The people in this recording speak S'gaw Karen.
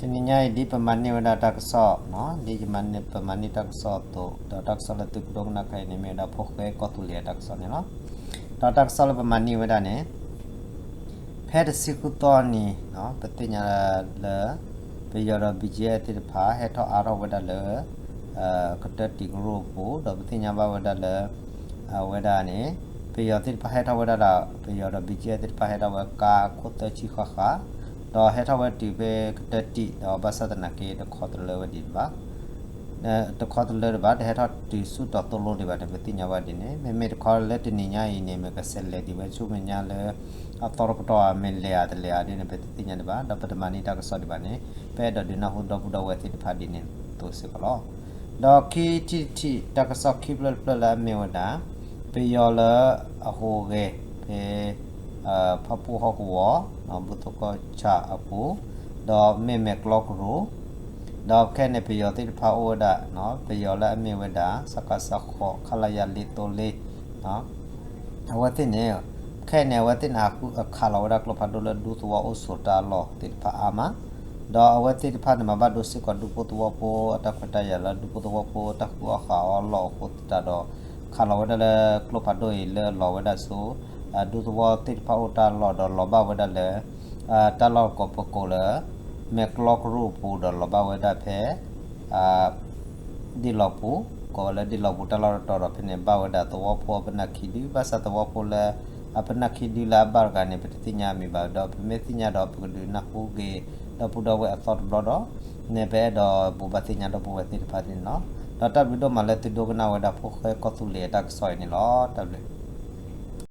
တနံၤညါအံၤ ဒ်ပမၤန့ၢ်ဝဲဒၣ်တၢ်ကစီၣ်, ဒ်ပမၤန့ၢ်တၢ်ကစီၣ်အသိး, ဒီးတၢ်ကစီၣ်လၢသုကဒိကနၣ်ခဲအံၤန့ၣ် မ့ၢ်ဝဲဒၣ်ဖိၣ်ဃဲကီၢ်သူလ့ၤအတၢ်ကစီၣ်န့ၣ်လီၤ. ဒီးတၢ်ကစီၣ်လၢပမၤန့ၢ်ဝဲဒၣ်န့ၣ် ဖဲတဆံဃုသီနံၤ ပသ့ၣ်ညါလၢ ပယီၤဒီး ဘီကၠ့အၣ်သ့ၣ်တဖၣ် ဟဲထီၣ်အါထီၣ်ဝဲဒၣ်လၢ ကတၢၢ်တံာ်ကရူၢ်အပူၤ, ဒီးပသ့ၣ်ညါဘၣ်ဝဲဒၣ်လၢ အဝဲဒၣ်န့ၣ် ပယီၤသ့ၣ်တဖၣ်ဟဲထီၣ်ဝဲဒၣ်ဒီး ပယီၤဒီး ဘီကၠ့အၣ်သ့ၣ်တဖၣ်ဟဲထီၣ်ဝဲကါအခိၣ်သၢဆံဃၣ်ဃၣ်, ဒီးဟဲထီၣ်ဝဲတုၤဖဲကတၢၢ်တံာ် ဒီးဘၣ်ဆၣ်သနာ်က့ တခီတလၢဝဲဒံးဘၣ် တခီတလၢဒံးဘၣ်, တဟဲထီၣ်တုၤဆူတီၤသိလိဒံးဘၣ်န့ၣ် ပသ့ၣ်ညါဘၣ်ဒ်န့ၣ်. မ့မ့ၢ်တခီလၢတနံၤညါအံၤန့ၣ် မ့ၢ်ကဆဲးလဲၤဒံးဝဲဆူမဲာ်ညါလၢ အသီတပတီၢ်မ့ၢ်လဲၤဧါတလဲၤဧါဒ်န့ၣ် ပတသ့ၣ်ညါဒံးဘၣ်, ဒီးပတမၤန့ၢ်တၢ်ကစီၣ်ဒံးဘၣ်န့ၣ် ပအဲၣ်ဒိးဒုးနၢ်ဟူဒီပုၢ်ဒီဝဲၢ်သ့ၣ်တဖၣ်ဒ်န့ၣ်အသိးစ့ၢ်ကီးလီၤ. ဒီးခံထံၣ်တထံၣ် တၢ်ကစီၣ်ခံဖျၢၣ်တဖျၢၣ်လၢအမ့ၢ်ဝဲဒၣ် ပယီၤလၢအဟူးဂဲၤဖဲ ဖၣ်ပူၣ်ဟီၣ်ကဝီၤ ဘူးသဝီကၠၣ်အပူၤ, ဒီးမ့ၢ်မဲာ်ကျီကရူၢ်, ဒီးခဲအံၤန့ၣ် ပယီၤသ့ၣ်တဖၣ်အိၣ်ဝဲဒၣ် ပယီၤလၢအမ့ၢ်ဝဲဒၣ် စကစ ဃိး ခလရ လေးသုံးလေး အဝဲသ့ၣ်န့ၣ် ခဲအံၤန့ၣ် အဝဲသ့ၣ်န့ၣ် အခးလီၤဝဲဒၣ်ကျိဖးဒိၣ်လၢဒူသဝီအိၣ်ဆိးတၢ်အလီၢ်သ့ၣ်တဖၣ်အါမး, ဒီးအဝဲသ့ၣ်တဖၣ်န့ၣ် မၤဘၣ်ဒိစ့ၢ်ကီးဒူဖိသဝီဖိအတၢ်ခွဲးတၢ်ယာ်လၢ ဒူဖိသဝီဖိတၢ်ဃုအီၣ်ဃုအီအလီၢ်အဃိသတးဒီး ခးလီၤဝဲဒၣ်လၢကျိဖးဒိၣ်အံၤလၢအလီၤဝဲဒၣ်ဆူ ဒူသဝီသ့ၣ်တဖၣ်အိၣ်တၢ်အလီၢ်ဒီးလီၤဘၣ်ဝဲဒၣ်လၢ တၢ်လီၢ်ကိးပကိးလၢ မဲာ်ကျီကရူၢ်အပူၤဒီးလီၤဘၣ်ဝဲဒၣ်ဖဲ ဒ့ၣ်လီၤပူၤ, ကိးဝဲလၢဒ့ၣ်လီၤပူၤတၢ်လီၢ်တတီၤဒီး ဖဲန့ၣ်ဘၣ်ဝဲဒၣ်သဝီဖိအပနၢ်ခံဒု, ဘၣ်ဆၣ်သဝီဖိလၢအပနၢ်ခံဒုလၢအဘၣ်တဂၤန့ၣ် ပတသ့ၣ်ညါအမံၤဘၣ်, ဒီးပမ့ၢ်သ့ၣ်ညါဒီး ပကဒုးနၢ်ဟူက့ၤ ဒီပုၢ်ဒီဝဲၢ်အသီတဘျီဒီး န့ၣ်ပအဲၣ်ဒိးဘိးဘၣ်သ့ၣ်ညါဒီပုၢ်ဝဲၢ်သ့ၣ်တဖၣ်န့ၣ်လီၤ. ဒီးတၢ်ဘျုးဒိၣ်မးလၢသုဒိကနၣ်ဝဲဒၣ်ဖိၣ်ဃဲကီၢ်သူလ့ၤအတၢ်ကစီၣ်အံၤန့ၣ်လီၤ. တၢ်ဘျုး